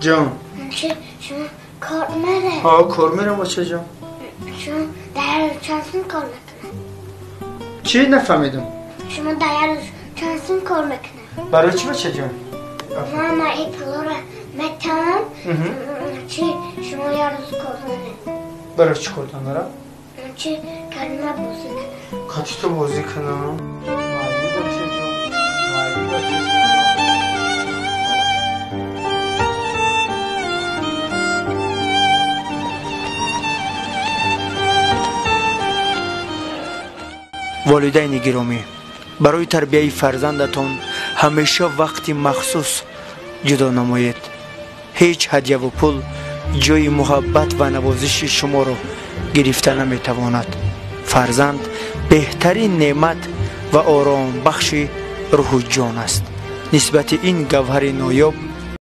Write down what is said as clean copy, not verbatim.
Ҷон. Шумо кор мере? Ҳа, кор мерам, бача ҷон. Шумо дар як рӯз чанд сум кор мекунед? Чӣ, нафаҳмидам? Шумо дар як рӯз чанд сум кор мекунед? Барои чӣ, бача ҷон? Ман ин пулро метавонам, чи шумо як рӯз кор меред. Барои чӣ кор дорам? Чи калима бозӣ кунам. Кати ту бозӣ кунам? Майли, бача ҷон. Майли, бача ҷон. Волидайни гиромӣ, барои тарбияи фарзандатон ҳамеша вақти махсус ҷудо намоед. Ҳеҷ ҳадяву пул ҷои муҳаббат ва навозиши шуморо гирифта наметавонад. Фарзанд беҳтарин неъмат ва оромбахши рӯҳу ҷон аст. Нисбати ин гавҳари ноёб